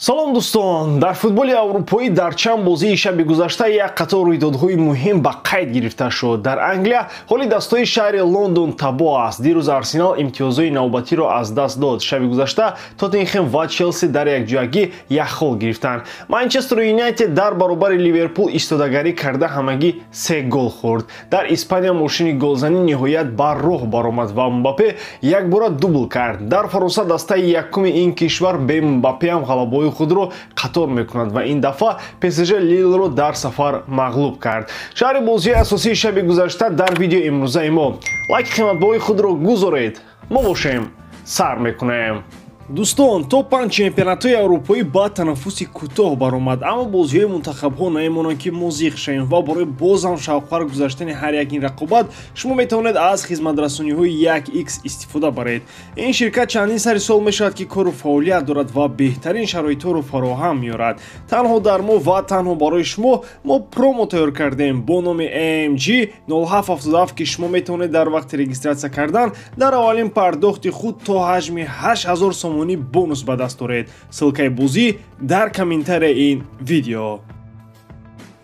Салом, дӯстон! Дар футболи аврупоӣ дар чанд бозии шаби гузашта як қатор рӯйдодҳои муҳим ба қайд гирифта шуд. Дар Англия ҳоли дастҳои шаҳри Лондон табоҳ аст. Дирӯз Арсенал имтиёзҳои навбатиро аз даст дод. Шаби гузашта Тоттенхем ва Челси дар якҷоягӣ як хол гирифтанд. Манчестер Юнайтед дар баробари Ливерпул истодагарӣ карда, ҳамагӣ се гол хӯрд. Дар Испания мошини голзанӣ ниҳоят бар роҳ баромад ва Мбаппе якбора дубл кард. Дар Фаронса дастаи якуми ин кишвар бе Мбаппе ҳам ғалабаҳои худро қатор мекунад ва ин дафъа ПСЖ Лилро дар сафар мағлуб кард. Шарҳи бозиҳои асосии шаби гузашта дар видеои имрӯзаи мо. Лайки қиматбаҳои худро гузоред, мо бошем, сар мекунем. Дӯстон, то панҷ чемпионатҳои аврупоӣ ба танаффуси кӯтоҳ баромад, аммо бозиҳои мунтахабҳо намемонанд, ки мо зиқ шавем, ва барои боз ҳам шавқвар гузаштани ҳар як ин рақобат шумо метавонед аз хизматрасониҳои 1x истифода баред. Ин ширкат чандин сари сол мешавад, ки кору фаъолият дорад ва беҳтарин шароитҳоро фароҳам меорад. Танҳо дар мо ва танҳо барои шумо мо промо тайёр кардем бо номи AMG 0777, ки шумо метавонед дар вақти регистратсия кардан дар аввалин пардохти худ то ҳаҷми 8000 сомонӣ бонус ба даст оред. Ссылкаи бозӣ дар комментарияи ин видео.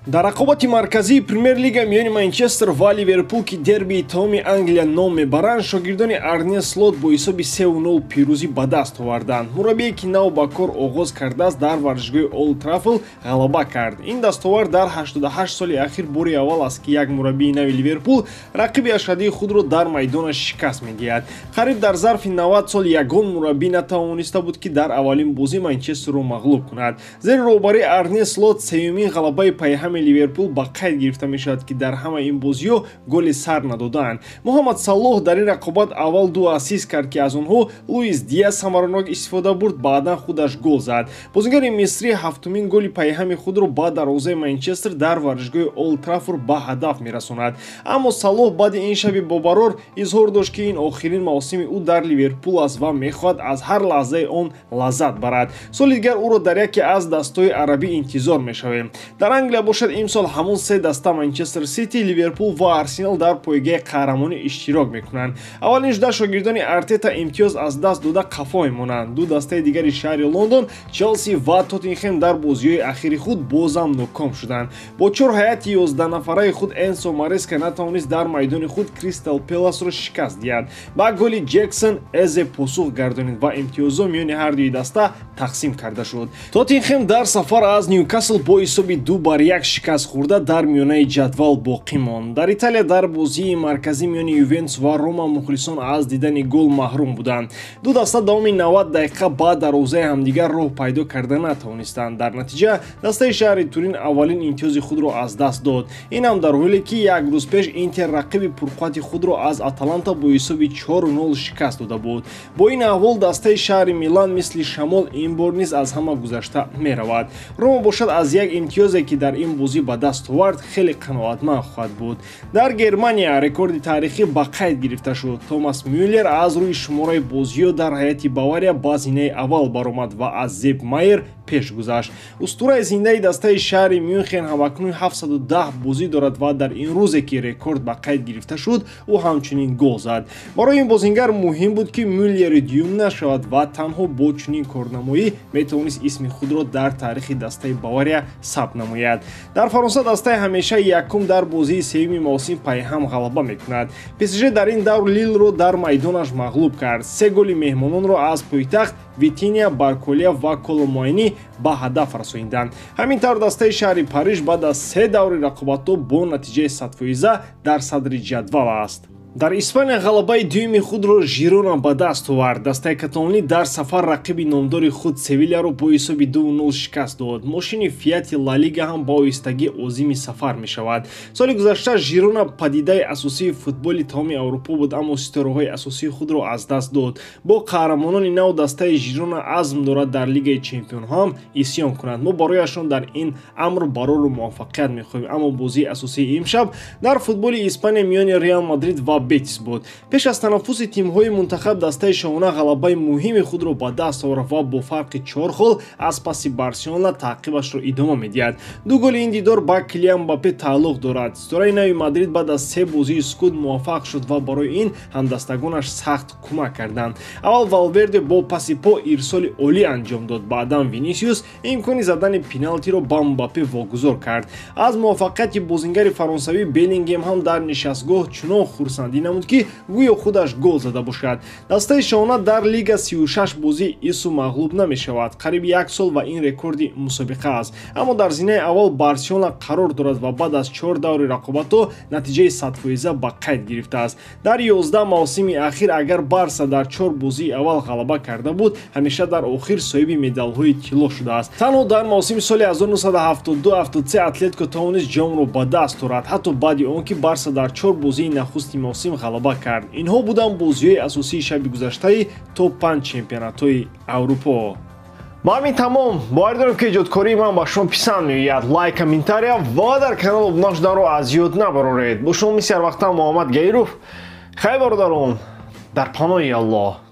Дар рақобати марказии Премер-лига миёни Манчестер ва Ливерпул, ки дербии тамоми Англия ном мебаранд, шогирдони Арне Слот бо ҳисоби 3-0 пирӯзӣ ба даст оварданд. Мураббие, ки нав ба кор оғоз кардааст, дар варзишгоҳи Олд Траффорд ғалаба кард. Ин дастовард дар 88 соли ахир бори аввал аст, ки як мураббии нави Ливерпул рақиби ашаддии худро дар майдонаш шикаст медиҳад. Қариб дар зарфи 90 сол ягон мураббӣ натавониста буд, ки дар аввалин бозӣ Манчестерро мағлуб кунад. Зери роҳбарии Арне Слот сеюмин ғалабаи пайҳами Ливерпул ба қайд гирифта мешавад, ки дар ҳамаи ин бозиҳо голи сар надодаанд. Муҳаммад Салоҳ дар ин рақобат аввал ду ассист кард, ки аз онҳо Луис Диас самаранок истифода бурд, баъдан худаш гол зад. Бозигари мисрӣ ҳафтумин голи пайҳами худро ба дарвозаи Манчестер дар варзишгоҳи Олд Траффорд ба ҳадаф мерасонад. Аммо Салоҳ баъди ин шаби бобарор изҳор дошт, ки ин охирин мавсими ӯ дар Ливерпул аст ва мехоҳад аз ҳар лаҳзаи он лаззат барад. Соли дигар ӯро дар яке аз дастҳои арабӣ интизор мешавем. Дар Англия бошад, имсол ҳамон се даста, Манчестер Сити, Ливерпул ва Арсенал, дар пойгаи қаҳрамонӣ иштирок мекунанд. Аввалин шуда шогирдони Артета имтиёз аз даст дода, қафо мемонанд. Ду дастаи дигари шаҳри Лондон, Челси ва Тоттенхем, дар бозиҳои ахири худ бозам ноком шуданд. Бо чор ҳайати 11-нафараи худ Энсо Мареска натавонист дар майдони худ Кристал Пеласро шикаст диҳад. Ба голи Ҷексон Эзе посух гардонид ва имтиёзҳо миёни ҳар дуи даста тақсим карда шуд. Тоттенхем дар сафар аз Ньюкасл бо ҳисоби 2-1 шикаст хӯрда, дар миёнаи ҷадвал боқӣ монд. Дар Италия дар бозии марказӣ миёни Ювентус ва Рома мухлисон аз дидани гол маҳрум буданд. Ду даста давоми 90 дақиқа ба дарвозаи ҳамдигар роҳ пайдо карда натавонистанд. Дар натиҷа дастаи шаҳри Турин аввалин имтиёзи худро аз даст дод. Ин ҳам дар ҳоле, ки як рӯз пеш Интер рақиби пурқуввати худро аз Аталанта бо ҳисоби 4-0 шикаст дода буд. Бо ин аҳвол дастаи шаҳри Милан мисли шамол ин бор низ аз ҳама гузашта меравад. Рома бошад, аз як имтиёзе, ки дар ин бозӣ ба даст овард, хеле қаноатманд хоҳад буд. Дар Германия рекорди таърихӣ ба қайд гирифта шуд. Томас Мюллер аз рӯи шумораи бозиҳо дар ҳайати Бавария ба зинаи аввал баромад ва аз Зеп Майер пеш гузашт. Устураи зиндаи дастаи шаҳри Мюнхен ҳамакнун 710 бозӣ дорад ва дар ин рӯзе, ки рекорд ба қайд гирифта шуд, ӯ ҳамчунин гол зад. Барои ин бозингар муҳим буд, ки Мюллери дуюм нашавад, ва танҳо бо чунин корнамоӣ метавонист исми худро дар таърихи дастаи Бавария сабт намояд. Дар Фаронса дастаи ҳамеша якум дар бозии сеюми мавсим пайҳам ғалаба мекунад. ПСЖ дар ин давр Лилро дар майдонаш мағлуб кард. Се голи меҳмононро аз пойтахт Витиния, Барколия ва Коломуайни ба ҳадаф расонинданд. Ҳамин тавр дастаи шаҳри Париж баъд аз се даври рақобатҳо бо натиҷаи 100-фоиза дар садри ҷадвал аст. Дар Испания ғалабаи дуюми худро Жирона ба даст овард. Дастаи каталонӣ дар сафар рақиби номдори худ Севилияро бо ҳисоби 2-0 шикаст дод. Мошини Фиати Ла Лига ҳам ба оҳистагӣ озими сафар мешавад. Соли гузашта Жирона падидаи асосии футболи тамоми Аврупо буд, аммо ситораҳои асосии худро аз даст дод. Бо қаҳрамонони нав дастаи Жирона азм дорад дар Лигаи чемпионҳо ҳам исьён кунад. Мо барояшон дар ин амр барору муваффақият мехоҳем. Аммо бозии асосии имшаб дар футболи Испания миёни Реал Мадрид ва Бетис буд. Пеш аз танаффуси тимҳои мунтахаб дастаи шоҳона ғалабаи муҳими худро ба даст овард ва бо фарқи 4 хол аз паси Барселона таъқибашро идома медиҳад. Ду голи ин дидор ба Килиан Мбаппе тааллуқ дорад. Ситораи нави Мадрид баъд аз 3 бозии сукут муваффақ шуд ва барои ин ҳамдастагонаш сахт кӯмак карданд. Аввал Валверде бо паси по ирсоли олӣ анҷом дод, баъдан Винисиус имкони задани пеналтиро ба Мбаппе вогузор кард. Аз муваффақияти бозингари фаронсавӣ Беллингем ҳам дар нишастгоҳ чунон хурсандӣ намуд, ки гӯё худаш гол зада бошад. Дастаи шоҳона дар лига 36 бозӣ ису мағлуб намешавад. Қариб як сол ва ин рекорди мусобиқа аст. Аммо дар зинаи аввал Барселона қарор дорад ва баъд аз 4 даври рақобатҳо натиҷаи 100% ба қайд гирифтааст. Дар 11 мавсими ахир агар Барса дар 4 бозии аввал ғалаба карда буд, ҳамеша дар охир соҳиби медалҳои тилло шудааст. Танҳо дар мавсими соли 1972-73 Атлетико тавонист ҷомро ба даст орад, ҳатто баъди он ки Барса дар 4 бозии нахусти мавсим ғалаба кард. Инҳо буданд бозиҳои асосии шаби гузаштаи топ-5 чемпионатҳои Аврупо. Ба ҳамин тамом. Боварӣ дорам, ки эҷодкории ман ба шумо писанд меояд. Лайк, комментария ва дар канал обуна шуданро аз ёд набароред. Бо шумо мисли ҳар вақта Муҳаммад Гаиров. Хайр, бародарон, дар паноҳи Аллоҳ.